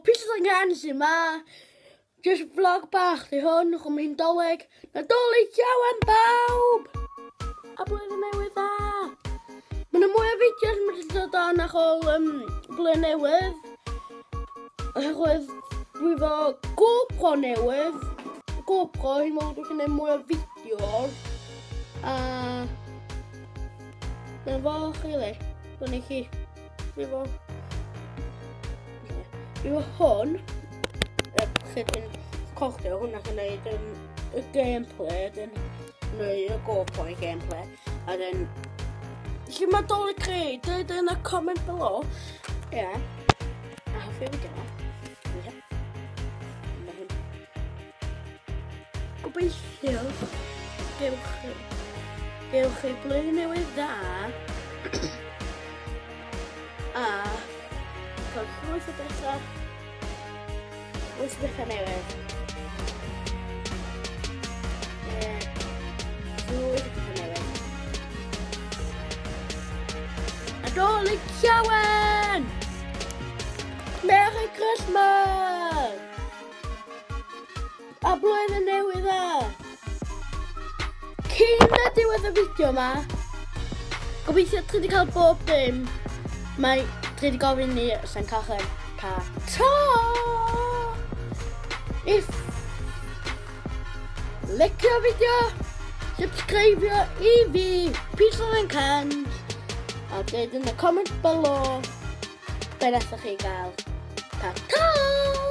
Pieces and Cans yma. Just vlog bach di hwn, chwm hi'n Dolig. Nadolig llawen bawb! A blwyddyn newydd dda! Mae yna mwy o fideos mynd i dod on ar ôl blwyddyn newydd. Oherwydd dwi fo GoPro newydd. GoPro, hi'n meddwl dwi'n gwneud mwy o fideos. A dyna fo, really. Dyna chi. Dwi fo hwn. Lle dwi'n recordio hwnna yn gwneud y gameplay, dyn neu y GoPro i gameplay. A dyn, lle mae Dolig chi, dweud yn y comment below. Ie. Yeah. A hoffi fideo yma. Ie. Mae hwn. Gobeithio gewch chi blwyddyn newydd dda. A cael llwyth o bethau. Llwyth o bethau newydd. Ie. Llwyth o bethau newydd. Nadolig llawen! Merry Christmas! A blwyddyn newydd dda! Cyn y diwedd y fideo yma, gobeithio tri wedi cael bob dim. Mae tri wedi gofyn ni sy'n cael ta ta! If licio fideo, subscribio i fi, Pieces and Cans, a dweud yn y comment below be nathoch chi gael. Ta ta!